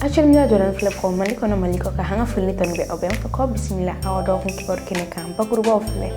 Actuel Media jɔlen filɛ kɔ Mali kɔnɔ, Mali kɔ kan, an ka foli tanu bɛ aw bɛɛ. An fɛ k'aw bisimila aw ka dɔgɔkun kibaru kɛnɛ kan. Bakurubaw filɛ,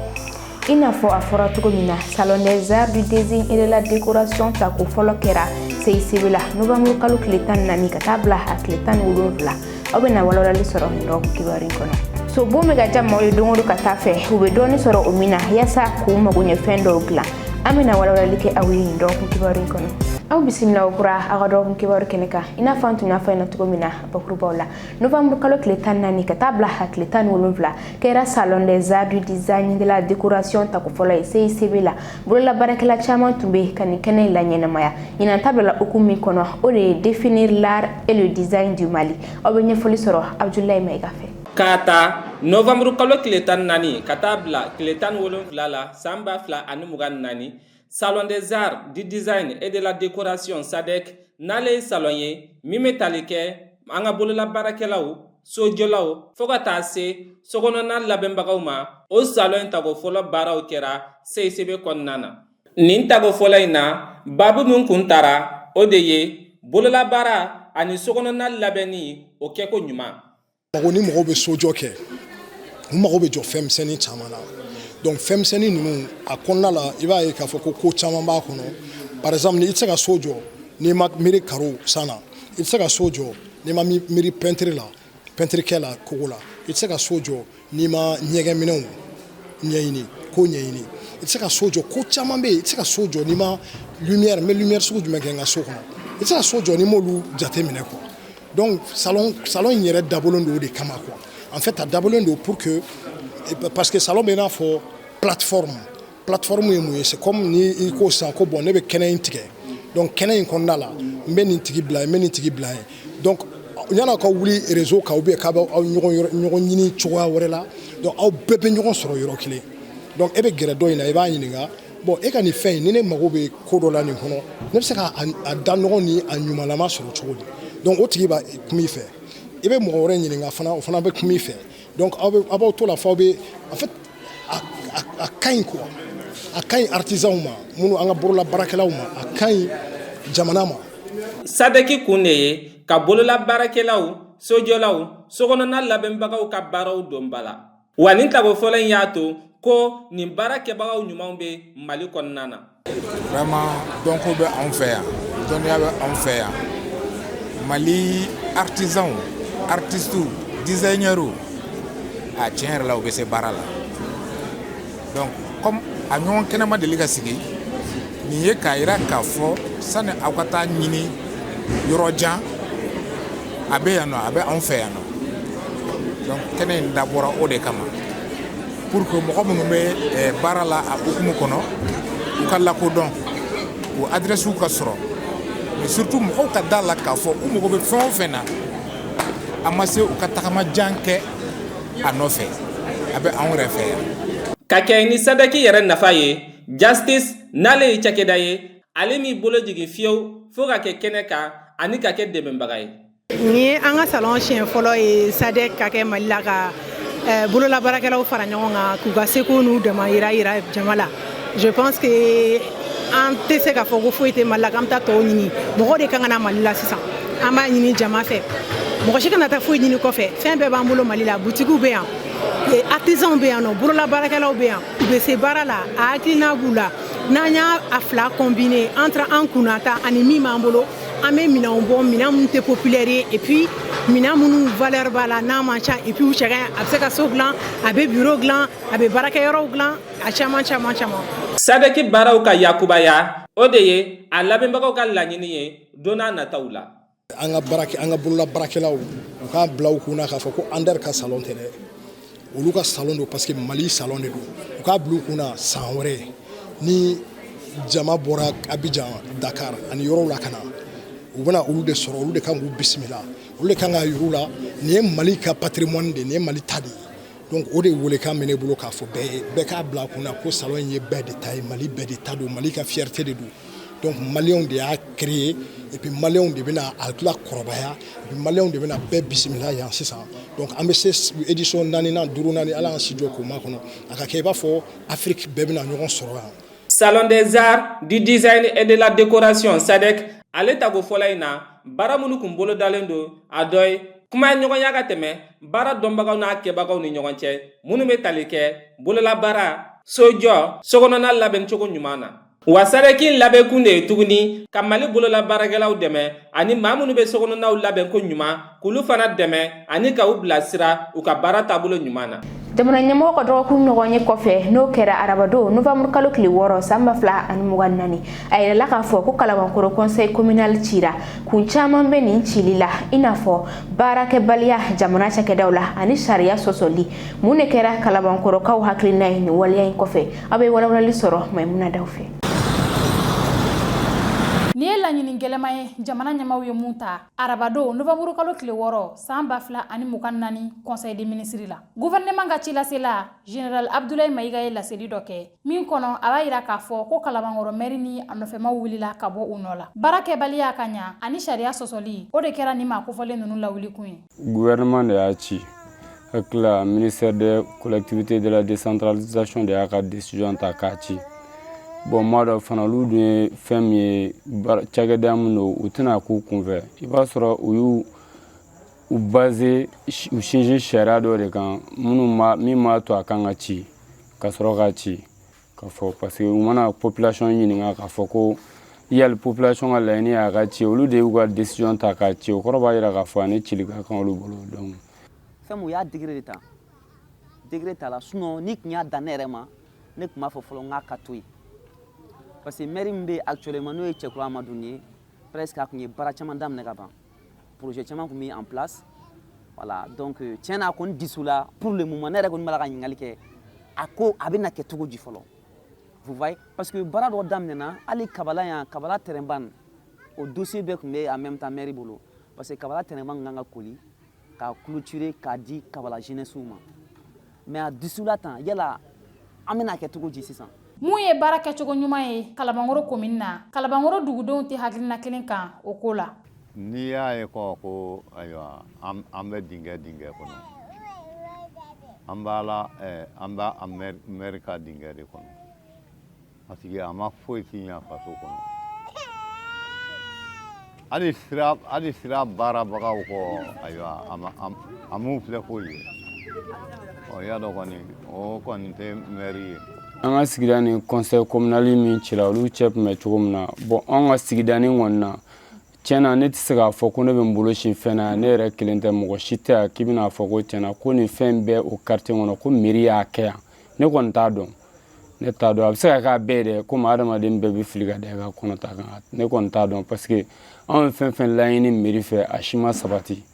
i n'a fɔ a fɔra cogo min na, Salon des arts du design et de la décoration tako fɔlɔ kɛra CICB la novembre kalo tile 14 ka taa bila a tile 17. Aw bɛna walawalali sɔrɔ nin dɔgɔkun kibaru in kɔnɔ. Sobon bɛ ka diya maaw ye don o don ka taa fɛ, u bɛ dɔɔni sɔrɔ o min na yaasa k'u mago ɲɛ fɛn dɔw dilan. An bɛna walawalali kɛ aw ye nin dɔgɔkun kibaru in kɔnɔ. Aw bisimila o kura aw ka dɔgɔkun kibaru kɛnɛ kan. I n'a fɔ an tun y'a fɔ ɲɛna cogo min na bakurubaw la, novembre kalo tile 14 ka taa bila a tile 17 kɛra Salon des arts du design de la décoration tako fɔlɔ ye CICB la. Bolola baarakɛla caman tun bɛ ka nin kɛnɛ in laɲɛnamaya. Ɲinan ta bila hukumu min kɔnɔ, o de ye "Définir l'art et le design du Mali". Aw bɛ ɲɛfɔli sɔrɔ Abdoulaye Maïga fɛ. K'a ta novanburu kalo tile 14 ka taa bila tile 17 la san 2024, Salon des arts du design et de la décoration SADEC, n'ale ye salon ye min bɛ tali kɛ an ka bolola baarakɛlaw, sojɔlaw, fɔɔ ka taa se sokɔnɔna labɛnbagaw ma, o salon in tago fɔlɔ baaraw kɛra CICB kɔnɔna na. Nin tago fɔlɔ in na, babu min kun tara, o de ye bololabaara ani sokɔnɔna labɛnni o kɛko ɲuman. Mago ni mɔgɔw bɛ sojɔ kɛ, u mago bɛ jɔ fɛn misɛnnin caman na. Donc fɛn misɛnnin ninnu a kɔnɔna la, i b'a ye k'a fɔ ko ko caman b'a kɔnɔ. Par exemple, i tɛ se ka so jɔ n'i ma miiri carreau san na, i tɛ se ka so jɔ n'i ma miiri peinture la, peinture kɛ la kogo la, i tɛ se ka so jɔ n'i ma ɲɛgɛnminɛw ɲɛɲini, ko ɲɛɲini, i tɛ se ka so jɔ. Ko caman bɛ yen, i tɛ se ka so jɔ n'i ma lumière, n bɛ lumière sugu jumɛn kɛ n ka so kɔnɔ, i tɛ se ka so jɔ n'i m'olu jate minɛ quoi. Donc salon in yɛrɛ dabɔlen don o de kama quoi. En fait, a dabɔlen don pour que, parce que salon bɛ i n'a fɔ plateforme. Plateforme ye mun ye? C'est comme ni i ko sisan ko bon, ne bɛ kɛnɛ in tigɛ, donc kɛnɛ in kɔnɔna la, n bɛ nin tigi bila yen, n bɛ nin tigi bila yen. Donc yan'aw ka wuli réseau kan ou bien k'a bɛ aw ɲɔgɔn ɲini cogoya wɛrɛ la, donc aw bɛɛ bɛ ɲɔgɔn sɔrɔ yɔrɔ kelen. Donc e bɛ gɛrɛ dɔ in na, i b'a ɲininka: bon, e ka nin fɛn in, ni ne mago bɛ ko dɔ la nin kɔnɔ, ne bɛ se ka a da nɔgɔ ni a ɲumanlama sɔrɔ cogo di? Donc o tigi b'a kuma i fɛ. I bɛ mɔgɔ wɛrɛ ɲininka fana, o fana bɛ kuma i fɛ. Donc aw bɛ aw b'aw to la f'aw bɛ, en fait, a ka ɲi quoi. A ka ɲi artisanw ma, minnu an ka bolola baarakɛlaw ma, a ka ɲi jamana ma. SADEC kun de ye ka bolola baarakɛlaw, sojɔlaw, sokɔnɔna labɛnbagaw ka baaraw don ba la. Wa nin tago fɔlɔ in y'a to ko nin baara kɛbagaw ɲumanw bɛ Mali kɔnɔna na. Vraiment, dɔnko bɛ anw fɛ yan, dɔnniya bɛ anw fɛ yan. Mali artisanw, artistes, designers, a tiɲɛ yɛrɛ la, u bɛ se baara la. Donc comme a ɲɔgɔn kɛnɛ ma deli ka sigi, nin ye k'a yira k'a fɔ sani aw ka taa ɲini yɔrɔ jan, a bɛ yan nɔ, a bɛ anw fɛ yan nɔ. Donc kɛnɛ in dabɔra o de kama, pour que mɔgɔ minnu bɛ baara la a hukumu kɔnɔ, u ka lakodɔn, u adresse ka sɔrɔ, mais surtout mɔgɔw ka da la k'a fɔ u mago bɛ fɛn o fɛn na, a ma se u ka tagama jan kɛ a nɔfɛ, a bɛ anw yɛrɛ fɛ yan. Ka kɛ ni SADEC yɛrɛ nafa ye, Justice, n'ale ye cakɛda ye, ale m'i bolo jigin fiyewu fo ka kɛ kɛnɛ kan ani ka kɛ dɛmɛbaga ye. Nin ye an ka salon siɲɛ fɔlɔ ye SADEC ka kɛ Mali la, ka bolola baarakɛlaw fara ɲɔgɔn kan k'u ka seko n'u dama yira yira jama la. Je pense que an tɛ se k'a fɔ ko foyi tɛ Mali la k'an bɛ taa tɔw ɲini. Mɔgɔw de kan ka na Mali la sisan. An b'a ɲini jama fɛ, mɔgɔ si kana taa foyi ɲini kɔfɛ. Fɛn bɛɛ b'an bolo Mali la. Butigiw bɛ yan, artisanw bɛ yan nɔ, bolola baarakɛlaw bɛ yan, u bɛ se baara la, a hakilina b'u la. N'an y'a a fila combiner entre an kunnata ani min b'an bolo, an bɛ minɛnw bɔ, minɛn minnu tɛ populaire ye, et puis minɛn minnu valeur b'a la n'a man ca, et puis u cɛ ka ɲi. A bɛ se ka so dilan, a bɛ bureau dilan, a bɛ baarakɛyɔrɔw dilan, a caman caman caman. SADEC baaraw ka yakubaya, o de ye a labɛnbagaw ka laɲini ye don n'a nataw la. An ka baara, an ka bolola baarakɛlaw, u k'a bila u kunna k'a fɔ ko Ander ka salon tɛ dɛ, olu ka salon don, parce que Mali salon de don. U k'a bila u kunna, san wɛrɛ ni jama bɔra Abidjan, Dakar ani yɔrɔw la ka na, u bɛna olu de sɔrɔ, olu de kan k'u bisimila, olu de kan k'a yir'u la nin ye Mali ka patrimoine de, nin ye Mali ta de ye. Donc o de welekan bɛ ne bolo k'a fɔ bɛɛ ye, bɛɛ k'a bila a kunna ko salon in ye bɛɛ de ta ye, Mali bɛɛ de ta don, Mali ka fierté de don. Donc maliyɛnw de y'a créé, et puis maliyɛnw de bɛna a tila kɔrɔbaya, et puis maliyɛnw de bɛna bɛɛ bisimila yan sisan. Donc an bɛ se édition naaninan, duurunan ni Ala y'an si jɔ k'o makɔnɔ, a ka kɛ i b'a fɔ Afrique bɛɛ bɛna ɲɔgɔn sɔrɔ yan. Salon des arts du design et de la décoration SADEC, ale tago fɔlɔ in na. Baara minnu kun bolodalen don, a dɔ ye kuma ɲɔgɔnya ka tɛmɛ baara dɔnbagaw n'a kɛbagaw ni ɲɔgɔn cɛ, minnu bɛ tali kɛ bololabaara, sojɔ, sokɔnɔna labɛncogo ɲuman na. Wa SADEC labɛnkun de ye tuguni ka Mali bololabaarakɛlaw dɛmɛ ani maa minnu bɛ sokɔnɔnaw labɛn ko ɲuman, k'olu fana dɛmɛ ani ka u bilasira u ka baara taabolo ɲuman na. Jamana ɲɛmɔgɔ ka dɔgɔkun ɲɔgɔn ye kɔfɛ, n'o kɛra arabadon novembre kalo tile 6 san 2024, a yirala k'a fɔ ko Kalabankɔrɔ conseil communal cira. Kun caman bɛ nin cili la, i n'a fɔ baarakɛbaliya jamana cakɛdaw la ani sariya sɔsɔli. Mun de kɛra Kalabankɔrɔkaw hakilina ye nin waleya in kɔfɛ? Aw bɛ walawalali sɔrɔ Maimuna Daw fɛ. Nin ye laɲini gɛlɛma ye jamana ɲɛmaw ye mun ta arabadon novembre kalo tile 6 san 2024 conseil des ministres la. Gouvernement ka cilasela général Abdoulaye Maïga ye laseli dɔ kɛ min kɔnɔ, a b'a yira k'a fɔ ko Kalabankɔrɔ mɛri ni a nɔfɛmaw wulila ka bɔ u nɔ la. Baara kɛbaliya ka ɲa ani sariya sɔsɔli, o de kɛra ni maa kofɔlen ninnu lawulikun ye. Gouvernement de y'a ci. Hakili la, ministère des Collectivités, de la Décentralisation de y'a ka décision ta k'a ci. Bon, m'a dɔn fana, olu dun ye fɛn min ye, cakɛda min don, u tɛna k'u kunfɛ. I b'a sɔrɔ u y'u u base, u sinsin sariya dɔ de kan minnu ma min m'a to a kan ka ci, ka sɔrɔ k'a ci ka fɔ, parce que u mana population ɲininka k'a fɔ ko yali population ka laɲini y'a ka ci, olu de y'u ka décision ta k'a ci. O kɔrɔ b'a jira k'a fɔ ani cili ka kan olu bolo, donc. Fɛn min, u y'a degré de ta, degré ta la. Sinon ni tun y'a dan ne yɛrɛ ma, ne tun b'a fɔ fɔlɔ n k'a ka to yen, parce que maire min bɛ yen actuellement, n'o ye Cɛkura Amadu ye, presque a tun ye baara caman daminɛ ka ban, projet caman tun bɛ en place. Voilà, donc tiɲɛ na, a kɔni disu la pour le moment. Ne yɛrɛ kɔni b'a la ka ɲininkali kɛ, a ko a bɛna kɛ cogo di fɔlɔ? Vous voyez, parce que baara dɔ daminɛna hali Kabala yan, Kabala terrain ba nin, o dossier bɛɛ tun bɛ en même temps maire bolo, parce que Kabala terrain ba kan ka koli k'a clôturer k'a di Kabala jeunesse ma. Mais a dusu la tan, yala an bɛna kɛ cogo di sisan? Mun ye baara kɛcogo ɲuman ye Kalabankɔrɔ komini na? Kalabankɔrɔ dugudenw tɛ hakilina kelen kan o ko la. N'i y'a ye kɔ ko ayiwa, an bɛ dingɛ kɔnɔ, an b'a la, an b'a maire ka dingɛ de kɔnɔ, parce que a ma foyi ti ɲa faso kɔnɔ. Hali sira baarabagaw kɔ, ayiwa, a m'u filɛ foyi ye. Ɔ, y'a dɔn kɔni, o kɔni tɛ maire ye. An ka sigida ni conseil communal min cira, olu cɛ tun bɛ cogo min na, bon, an ka sigida ni kɔni na, tiɲɛna, ne tɛ se k'a fɔ ko ne bɛ n bolo sin fɛn na. Ne yɛrɛ kelen tɛ, mɔgɔ si tɛ yan k'i bɛna fɔ ko tiɲɛna ko nin fɛn bɛ o quartier kɔnɔ, ko mairie y'a kɛ yan. Ne kɔni t'a dɔn, ne t'a dɔn. A bɛ se ka k'a bɛɛ ye dɛ, komi adamaden bɛɛ bɛ fili ka da i ka kɔnɔ ta kan. Ne kɔni t'a dɔn, parce que anw ye fɛn fɛn laɲini mairie fɛ, a si ma sabati.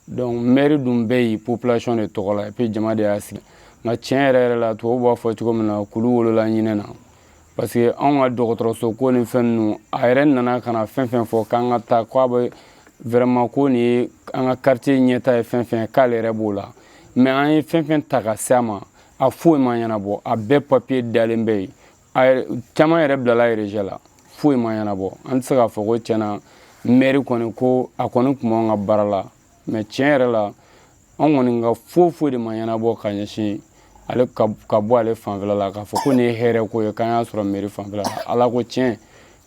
Donc maire dun bɛɛ ye population de tɔgɔ la, et puis jama de y'a sigi. Nka tiɲɛ yɛrɛ yɛrɛ la, tubabu b'a fɔ cogo min na, kulu wolola ɲinɛ na, parce que anw ka dɔgɔtɔrɔso ko ni fɛn ninnu, a yɛrɛ nana ka na fɛn fɛn fɔ k'an ka taa, k'a bɛ vraiment ko nin ye an ka quartier ɲɛta ye, fɛn fɛn k'ale yɛrɛ b'o la. Mais an ye fɛn fɛn ta ka se a ma, a foyi ma ɲɛnabɔ. A bɛɛ papier dalen bɛ yen, a caman yɛrɛ bilala rejet la, foyi ma ɲɛnabɔ. An tɛ se k'a fɔ ko tiɲɛna maire kɔni ko a kɔni tun b'anw ka baara la, mais tiɲɛ yɛrɛ la, anw kɔni ka foyi foyi de ma ɲɛnabɔ ka ɲɛsin ale ka bɔ ale fanfɛla la, k'a fɔ ko nin ye hɛrɛ ko ye k'an y'a sɔrɔ mairie fanfɛla la. Ala ko tiɲɛ,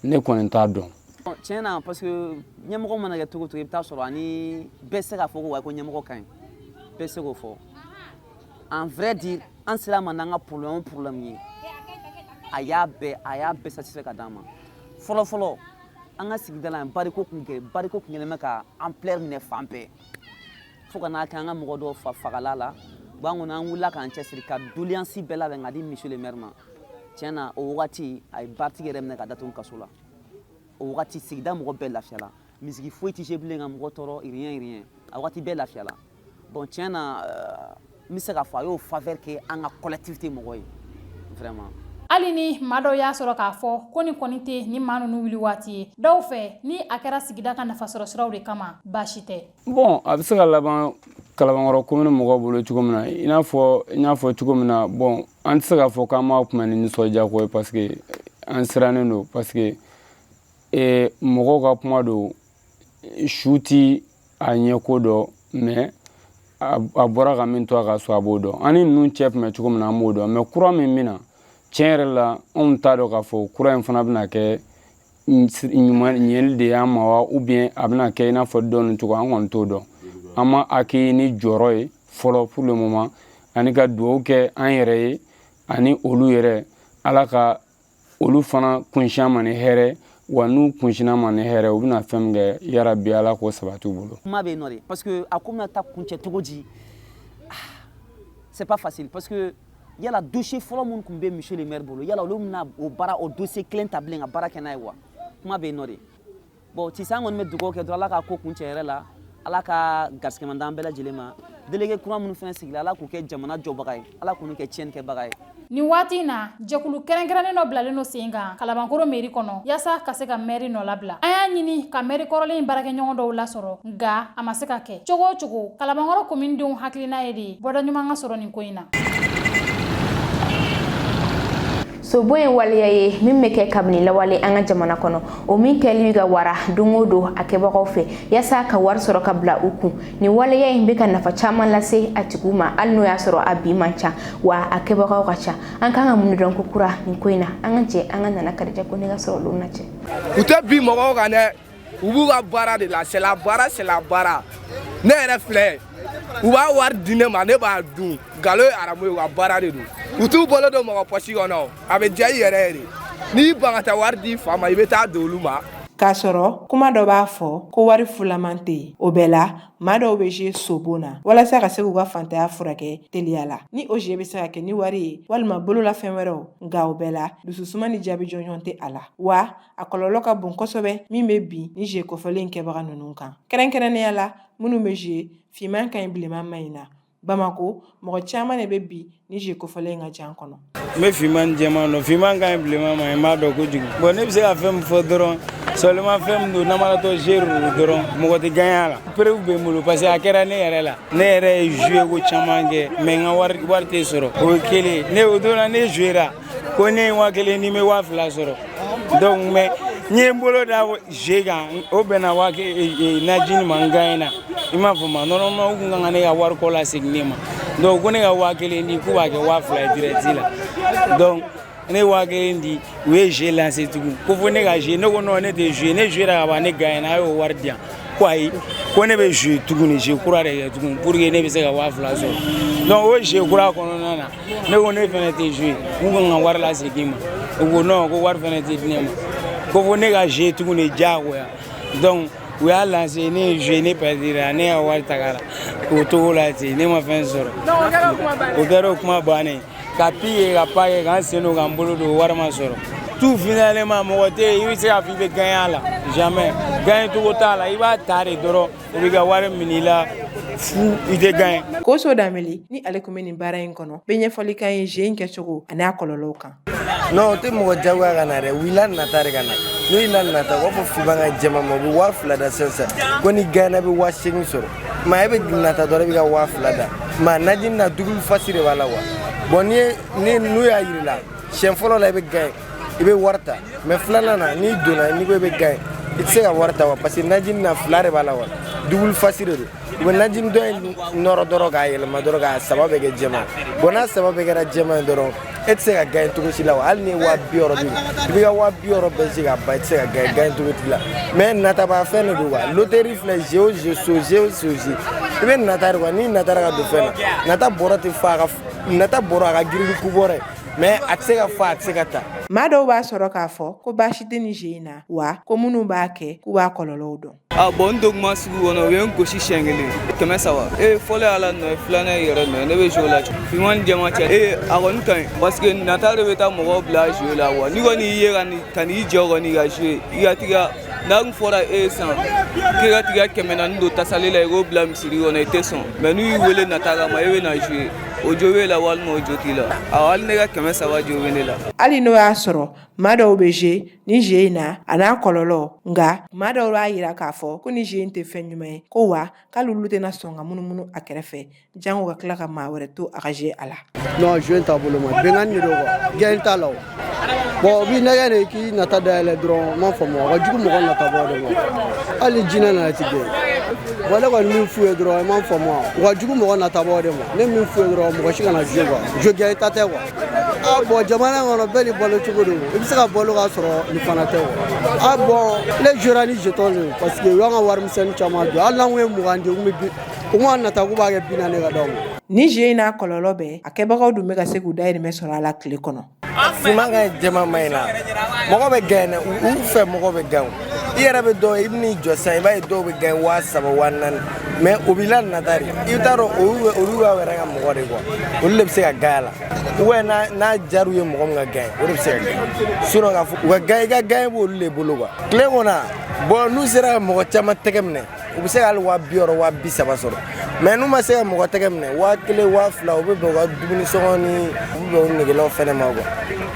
ne kɔni t'a dɔn. Tiɲɛ na, parce que ɲɛmɔgɔ mana kɛ cogo cogo, i bɛ taa sɔrɔ ani bɛɛ se k'a fɔ ko wa ko ɲɛmɔgɔ ka ɲi, bɛɛ se k'o fɔ. En vrai dire, an sera a ma n'an ka problème o problème ye, a y'a bɛɛ satisfait ka d'an ma. Fɔlɔ fɔlɔ, an ka sigida la yan, bariko kun kɛ, bariko kun kɛlen bɛ ka ampleur minɛ fan bɛɛ, fo ka n'a kɛ an ka mɔgɔ dɔw fa fagala la. Bon, an kɔni an wulila k'an cɛsiri ka doléance bɛɛ labɛn ka di monsieur le maire ma. Tiɲɛ na, o wagati a ye baritigi yɛrɛ minɛ ka datugu kaso la. O wagati sigida mɔgɔ bɛɛ lafiyala, misigi foyi tɛ se bilen ka mɔgɔ tɔɔrɔ, rien rien. A wagati bɛɛ lafiyala. Bon, tiɲɛ na, n bɛ se k'a fɔ a y'o faveur kɛ an ka collectivité mɔgɔ ye vraiment. Hali ni maa dɔw y'a sɔrɔ k'a fɔ ko nin kɔni tɛ ni maa ninnu wuli waati ye, dɔw fɛ ni a kɛra sigida ka nafasɔrɔ siraw de kama, baasi tɛ. Bon, a bɛ se ka laban Kalabankɔrɔ commune mɔgɔw bolo cogo min na, i n'a fɔ n y'a fɔ cogo min na, bon, an tɛ se k'a fɔ k'an b'a kunbɛn ni nisɔndiya ko ye, parce que an sirannen don, parce que mɔgɔw ka kuma don, su ti a ɲɛko dɔn, mais a bɔra ka min to a ka so, a b'o dɔn. An ni ninnu cɛ tun bɛ cogo min na, an b'o dɔn. Mais kura min bɛ na, tiɲɛ yɛrɛ la, anw t'a dɔn k'a fɔ kura in fana bɛna kɛ. Ɲuman ɲɛli de y'an ma wa, ou bien a bɛna kɛ i n'a fɔ dɔɔnin cogo, an kɔni t'o dɔn. An ma accueilli ni jɔyɔrɔ ye fɔlɔ pour le moment, ani ka dugawu kɛ an yɛrɛ ye ani olu yɛrɛ, Ala ka olu fana kunsin an ma ni hɛrɛ. Wa n'u kunsinna ma ni hɛrɛ, u bɛna fɛn min kɛ, yarabi Ala k'o sabati u bolo. Kuma bɛ yen nɔ de, parce que a ko bɛna taa kuncɛ cogo di, c'est pas facile, parce que yala dossier fɔlɔ minnu tun bɛ monsieur le maire bolo, yala olu bɛna o baara, o dossier kelen ta bilen ka baara kɛ n'a ye wa? Kuma bɛ yen nɔ de. Bon, sisan an kɔni bɛ dugawu kɛ dɔrɔn, Ala ka ko kuncɛ yɛrɛ la, Ala ka garisɛgɛ d'an bɛɛ lajɛlen ma. Délégué kura minnu fana sigila, Ala k'u kɛ jamana jɔbaga ye, Ala k'u kɛ tiɲɛnikɛbaga ye. Nin waati in na, jɛkulu kɛrɛnkɛrɛnnen dɔ bilalen don sen kan Kalabankoro mairie kɔnɔ, yaasa ka se ka mɛri nɔ labila. An y'a ɲini ka mɛri kɔrɔlen in baarakɛɲɔgɔn dɔw lasɔrɔ, nka a ma se ka kɛ. Cogo o cogo, Kalabankɔrɔ commune denw hakilina ye de ye bɔda ɲuman ka sɔrɔ nin ko in na. Sobon ye waleya ye min bɛ kɛ kabini lawale an ka jamana kɔnɔ, o min kɛli bɛ ka wara don o don a kɛbagaw fɛ, yaasa ka wari sɔrɔ ka bila u kun. Nin waleya in bɛ ka nafa caman lase a tigiw ma, hali n'o y'a sɔrɔ a bi man ca wa a kɛbagaw ka ca. An kan ka mun de dɔn ko kura nin ko in na? An ka jɛ an ka Nana Kadija ko ne ka sɔrɔ olu na cɛ. U tɛ bin mɔgɔw kan dɛ, u b'u ka baara de la. C'est la baara, c'est la baara. Ne yɛrɛ filɛ, u b'a wari di ne ma, ne b'a dun. Nkalon ye aramu ye, u ka baara de don. U t'u bolo don mɔgɔ pɔsi kɔnɔ, a bɛ diya i yɛrɛ ye de. N'i ban ka taa wari di fa ma, i bɛ taa don olu ma. K'a sɔrɔ kuma dɔ b'a fɔ ko wari fulaman tɛ yen, o bɛɛ la maa dɔw bɛ jouer sobon na walasa ka se k'u ka fantanya furakɛ teliya la. Ni o jeu bɛ se ka kɛ ni wari ye walima bolola fɛn wɛrɛw, nka o bɛɛ la dususuma ni jaabi jɔnjɔn tɛ a la, wa a kɔlɔlɔ ka bon kosɛbɛ min bɛ bin ni jeu kofɔlen kɛbaga ninnu kan, kɛrɛnkɛrɛnnenya la minnu bɛ jouer finman ka ɲi bilenman man ɲi na. Bamako, mɔgɔ caman de bɛ bi ni jeu kofɔlen ka jan kɔnɔ. N bɛ finman ni jɛman dɔn. Finman ka ɲi, bilenman ma ɲi, n b'a dɔn kojugu. Bon, ne bɛ se ka fɛn min fɔ dɔrɔn, seulement fɛn min don, namaratɔ jeu don dɔrɔn, mɔgɔ tɛ gagner a la. Preuve bɛ n bolo, parce que a kɛra ne yɛrɛ la. Ne yɛrɛ ye jouer ko caman kɛ, mais n ka wari tɛ sɔrɔ. O ye kelen ne o don na, ne jouer ko ne ye 1000 ni n bɛ 2000 sɔrɔ. Donc mais n ye n bolo da jeu kan, o bɛnna waa najini ma, n gagné na. I m'a faamu? Normalement u kun kan ka ne ka wari kɔ lasegin ne ma. Donc ko ne ka 1000 di, k'u b'a kɛ 2000 ye direct la. Donc ne ye 1000 di, u ye jeu lancer tugun ko fo ne ka jouer. Ne ko non, ne tɛ jouer. Ne jouer ka ban, ne gagné na, a y'o wari di yan. Ko ayi, ko ne bɛ jouer tuguni, jeu kura de kɛ tugun pour que ne bɛ se ka 2000 sɔrɔ. Donc o jeu kura kɔnɔna na, ne ko ne fɛnɛ tɛ jouer, k'u kan ka wari lasegin ma. U ko non, ko wari fɛnɛ tɛ di ne ma, ko fo ne ka jouer tuguni diyagoya. Donc u y'a lancé, ne ye jouer, ne perdira, ne ka wari tagara o cogo la ten, ne ma fɛn sɔrɔ. O kɛra o kuma bannen, ka pi kɛ, ka pa kɛ, k'an sen don, k'an bolo don, wari ma sɔrɔ. Tout finalement, mɔgɔ tɛ yen i bɛ se k'a fɔ i bɛ gagner a la. Jamais, gagner cogo t'a la. I b'a ta de dɔrɔn, u b'i ka wari minɛ i la fu, i tɛ gagner. Koso Danbele ni ale tun bɛ nin baara in kɔnɔ bɛ ɲɛfɔli k'an ye jeu in kɛcogo ani a kɔlɔlɔw kan. Non, o tɛ mɔgɔ jagoya ka na dɛ. U la nata de ka na. N'u y'i la nata, u b'a fɔ finman ka jɛman ma, u bɛ 2000 da sisan sisan, ko ni gagné i bɛ 8000 sɔrɔ. Mais e bɛ nata dɔrɔn, i bɛ ka 2000 da. Mais najini na, double face de b'a la wa. Bon, ni ni n'u y'a yir'i la siɲɛ fɔlɔ la, i bɛ gagné, i bɛ wari ta. Mais filanan na, n'i donna, n'i ko i bɛ gagné, i tɛ se ka wari ta wa, parce que najini na, fila de b'a la wa, double face de don. U bɛ najini dɔ in nɔrɔ dɔrɔn k'a yɛlɛma dɔrɔn k'a saba bɛɛ kɛ jɛman. Bon, n'a saba bɛɛ kɛra jɛman ye dɔrɔn, e tɛ se ka gagné cogo si la wa. Hali ni ye 60 000 d'i ma, i b'i ka 60 000 bɛɛ se ka ban, i tɛ se ka gagné, gagné cogo t'i la. Mais nataba fɛn de don quoi. Loterie filɛ, jeu o jeu, so jeu o so jeu, i bɛ nata de quoi. N'i natara ka don fɛn na, nata bɔrɔ tɛ fa a ka nata bɔrɔ, a ka girin ni kubɔrɔ ye, mais a tɛ se ka fa, a tɛ se ka ta. Maa dɔw b'a sɔrɔ k'a fɔ ko baasi tɛ nin jeu in na, wa ko minnu b'a kɛ k'u b'a kɔlɔlɔw dɔn. A bon, n don kuma sugu kɔnɔ, u ye n gosi siɲɛ kelen, 300. E fɔlɔ ye Ala nɔ ye, filanan ye yɛrɛ nɔ ye. Ne bɛ jouer la finman ni jɛman cɛ. E a kɔni ka ɲi, parce que nata de bɛ taa mɔgɔw bila jouer la wa. N'i kɔni y'i ye ka n'i jɔ kɔni ka jouer, i ka t'i ka n'a kun fɔra e ye sisan k'e ka t'i ka 400 don tasale la, i k'o bila misiri kɔnɔ, i tɛ sɔn. Mais n'u y'i wele nata kama, e bɛ na jouer, o jo b'e la walima o jo t'i la. Awɔ, hali ne ka 300 jo bɛ ne la. Hali n'o y'a sɔrɔ maa dɔw bɛ jouer ni jeu in na a n'a kɔlɔlɔ, nka maa dɔw b'a yira k'a fɔ ko ni jeu in tɛ fɛn ɲuman ye, ko wa k'ale olu tɛna sɔn ka munumunu a kɛrɛfɛ, jango ka tila ka maa wɛrɛ to a ka jouer a la. Non, jeu in taabolo ma bɛnkanni de don quoi, gɛn t'a la. O bon, o b'i nɛgɛ de k'i nata dayɛlɛ dɔrɔn. N m'a faamu, a ka jugu mɔgɔ natabɔ de ma. Hali ni jinɛ nana, i ti gɛn. Bon, ne kɔni min f'u ye dɔrɔn, i m'a faamu wa, u ka jugu mɔgɔ natabaaw de ma. Ne min f'u ye dɔrɔn, mɔgɔ si kana jouer quoi, jeu gagné ta tɛ quoi. Ah bon, jamana in kɔnɔ, bɛɛ ni balo cogo don. I bɛ se ka balo k'a sɔrɔ nin fana tɛ quoi. Ah bon, ne jouera ni jeton de ye, parce que u y'an ka warimisɛnnin caman don. Hali n'an kun ye 20 di, u kun bɛ bi u kun b'a nata k'u b'a kɛ 40 ka d'aw ma. Ni jeu in n'a kɔlɔlɔ bɛɛ, a kɛbagaw dun bɛ ka se k'u dahirimɛ sɔrɔ a la tile kɔnɔ. Finman ka ɲi, jɛman ma ɲi la. Mɔgɔ bɛ gagné, u fɛ mɔgɔ bɛ gagné. I yɛrɛ bɛ dɔw ye, i bɛn'i jɔ sisan, i b'a ye dɔw bɛ gagné 3000, 4000, mais o b'i la nata de. I bɛ taa dɔn, olu y'aw yɛrɛ ka mɔgɔ de quoi. Olu de bɛ se ka gagné a la, ou bien n'a jar'u ye, mɔgɔ min ka gagné, o de bɛ se ka gagné. Sinon k'a fɔ u ka gagné, i ka gagné b'olu de bolo quoi. Tile kɔnɔ, bon, n'u sera ka mɔgɔ caman tɛgɛ minɛ, u bɛ se ka hali 60 000, 30 000 sɔrɔ. Mais n'u ma se ka mɔgɔ tɛgɛ minɛ, 1000, 2000, u bɛ bɛn u ka dumuni sɔngɔ ni u bɛ bɛn u negelaw fɛnɛ ma quoi.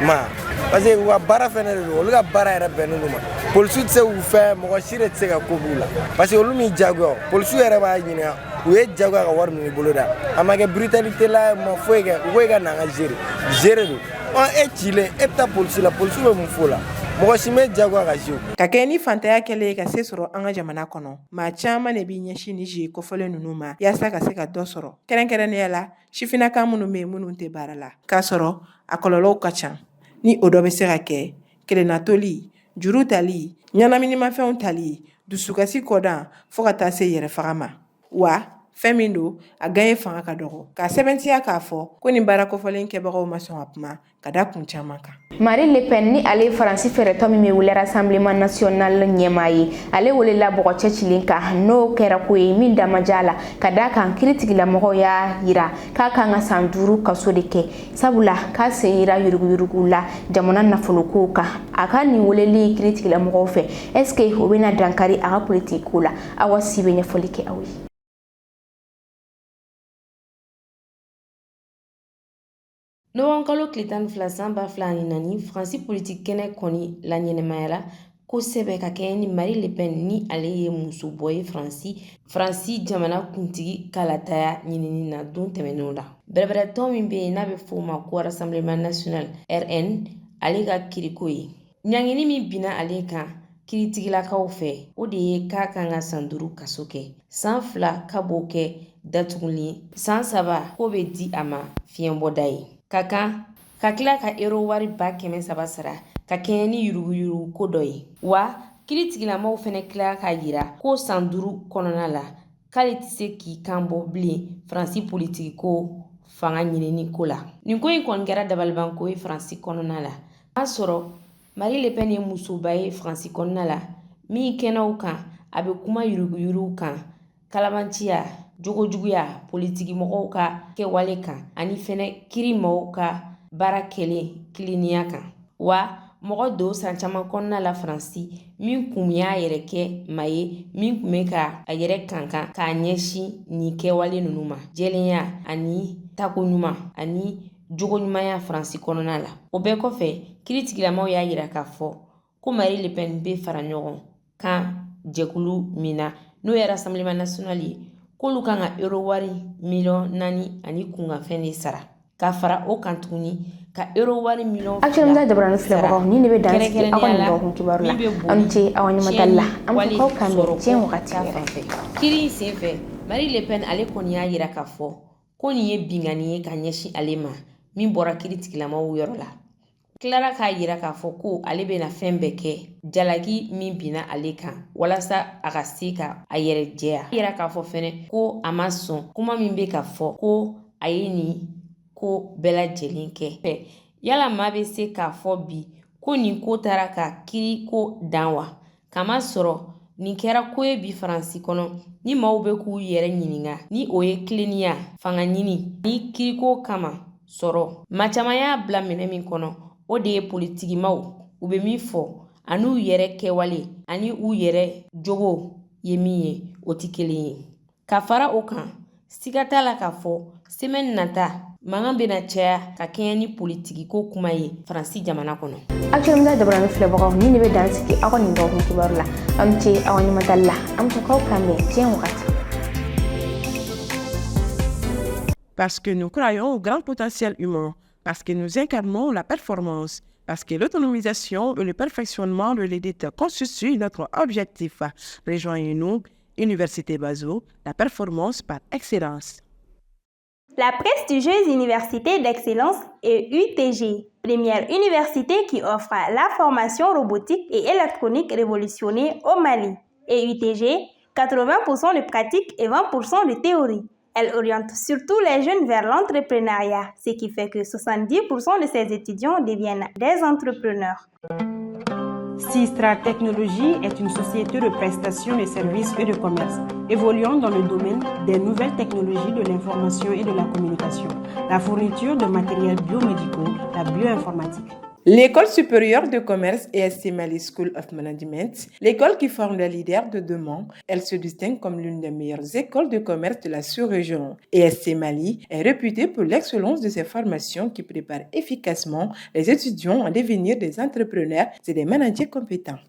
Ma parce que u ka baara fɛnɛ de don, olu ka baara yɛrɛ bɛnnen don ma. Polisiw tɛ se k'u fɛ, mɔgɔ si de tɛ se ka ko b'u la, parce que olu m'i jagoya. Polisiw yɛrɛ b'a ɲininka, u ye jagoya ka wari minɛ i bolo da, a ma kɛ brutalité la, ma foyi kɛ. U ko i ka na an ka gérer gérer don. Ɔ, e cilen, e bɛ taa polisi la, polisiw bɛ mun f'o la? Mɔgɔ si m'e jagoya ka jouer. Ka kɛ ni fantanya kɛlen ye ka se sɔrɔ an ka jamana kɔnɔ, maa caman de b'i ɲɛsin ni jeu kofɔlen ninnu ma yaasa ka se ka dɔ sɔrɔ, kɛrɛnkɛrɛnnenya la sifinnaka minnu bɛ yen, minnu tɛ baara la, k'a sɔrɔ a kɔlɔlɔw ka ca. Ni o dɔ bɛ se ka kɛ kelennatoli, juru tali, ɲɛnaminimafɛnw tali, dusukasi kɔdan, fo ka taa se yɛrɛ faga ma. Wa fɛn min don, a gaɲɛ fanga ka dɔgɔ k'a sɛbɛntiya k'a fɔ ko nin baara kofɔlen kɛbagaw ma sɔn ka kuma ka da kun caman kan. Marine Le Pen, ni ale ye Faransi fɛɛrɛtɔ min bɛ wele Rassemblement National ɲɛmaa ye, ale welela bɔgɔcɛ cilen kan. N'o kɛra ko ye min damaja la, ka da kan kiiritigɛlamɔgɔw y'a yira k'a kan ka san 5 kaso de kɛ, sabula k'a sen yira yuruguyurugu la jamana nafolokow kan. A ka nin weleli kiiritigɛlamɔgɔw fɛ, est ce que o bɛna dankari a ka politiki ko la? Awa Si bɛ ɲɛfɔli kɛ aw ye. Nɔwɔnkalo tile 12 san 2004, Faransi politiki kɛnɛ kɔni la ɲɛnɛmayara kosɛbɛ ka kɛɲɛ ni Marine Le Pen, ni ale ye musobɔ ye Faransi jamana kuntigi kalataya ɲinini na don tɛmɛnenw la. Bɛrɛbɛrɛtɔn min bɛ yen n'a bɛ f'o ma ko Rassemblement National, RN, ale ka kiriko ye. Ɲangini min binna ale kan kiritigilakaw fɛ, o de ye k'a kan ka san 5 kaso kɛ, san 2 ka b'o kɛ datugulen, san 3 k'o bɛ di a ma fiɲɛbɔda ye, ka kan ka tila ka euro wari 300 000 sara ka kɛɲɛ ni yuruguyurugu ko dɔ ye. Wa kiritigilamaw fɛnɛ tila k'a yira ko san 5 kɔnɔna la, k'ale tɛ se k'i kan bɔ bilen Faransi politiki ko fanga ɲinini ko la. Nin ko in kɔni kɛra dabalibanko ye Faransi kɔnɔna la. A sɔrɔ Marine Le Pen ye musoba ye Faransi kɔnɔna la min kɛnɛw kan a bɛ kuma yuruguyurugu kan, kalabanciya, jogojuguya, politikimɔgɔw ka kɛwale kan, ani fɛnɛ kiri maaw ka baara kɛlen tilennenya kan. Wa mɔgɔ don san caman kɔnɔna la Faransi min kun y'a yɛrɛ kɛ maa ye min kun bɛ ka a yɛrɛ kankan k'a ɲɛsin nin kɛwale ninnu ma, jɛlenya ani tako ɲuman ani jogo ɲumanya Faransi kɔnɔna la. O bɛɛ kɔfɛ, kiritigilamaw y'a yira k'a fɔ ko Marine Le Pen bɛ fara ɲɔgɔn kan jɛkulu min na, n'o ye Rassemblement National ye, k'olu kan ka euro wari miliyɔn 4 ani kunkanfɛn de sara, ka fara o kan tuguni ka euro wari miliyɔn Actuellement, jabarani filɛbagaw, ni ne bɛ dan sigi aw ka nin dɔgɔkun kibaru la. Aw ni ce aw ɲɛmadali la. An bɛ fɔ k'aw kan bɛn diɲɛ wagati wɛrɛ. Kiri in senfɛ, Marine Le Pen ale kɔni y'a yira k'a fɔ ko nin ye binkanni ye ka ɲɛsin ale ma min bɔra kiritigilamaw yɔrɔ la. Tilara k'a yira k'a fɔ ko ale bɛna fɛn bɛɛ kɛ jalaki min binna ale kan walasa a ka se ka a yɛrɛ jɛya. Yira k'a fɔ fɛnɛ ko a ma sɔn kuma min bɛ ka fɔ ko a ye nin ko bɛɛ lajɛlen kɛ. Yala maa bɛ se k'a fɔ bi ko nin ko taara ka kiri ko dan wa? Kamasɔrɔ nin kɛra ko ye bi Faransi kɔnɔ ni maaw bɛ k'u yɛrɛ ɲininka ni o ye tilennenya, fanga ɲini ni kiriko kama sɔrɔ. Maa caman y'a bila minɛ min kɔnɔ, o de ye politikimaw u bɛ min fɔ an'u yɛrɛ kɛwale ani u yɛrɛ jogo ye min ye, o tɛ kelen ye. Ka fara o kan, siga t'a la k'a fɔ semaine nata mankan bɛna caya ka kɛɲɛ ni politiki ko kuma ye Faransi jamana kɔnɔ. Actuellement, jabarani filɛbagaw, ni ne bɛ dan sigi aw ka nin dɔgɔkun kibaru la. Aw ni ce aw ɲɛmadali la. An bɛ fɔ k'aw kan bɛn diɲɛ wagati. Parce que nous croyons au grand potentiel humain, parce que nous incarnons la performance, parce que l'autonomisation et le perfectionnement de l'élite constituent notre objectif. Rejoignez-nous. Université Bazo, la performance par excellence. La prestigieuse université d'excellence EUTG, première université qui offre la formation robotique et électronique révolutionnée au Mali. EUTG, 80% de pratique et 20% de théorie. Elle oriente surtout les jeunes vers l'entrepreneuriat, ce qui fait que 70% de ses étudiants deviennent des entrepreneurs. Sistra Technologies est une société de prestation de services et de commerce évoluant dans le domaine des nouvelles technologies de l'information et de la communication, la fourniture de matériels biomédicaux, la bioinformatique. L'école supérieure de commerce ESC Mali School of Management, l'école qui forme les leaders de demain, elle se distingue comme l'une des meilleures écoles de commerce de la sous-région. ESC Mali est réputée pour l'excellence de ses formations qui préparent efficacement les étudiants à devenir des entrepreneurs et des managers compétents.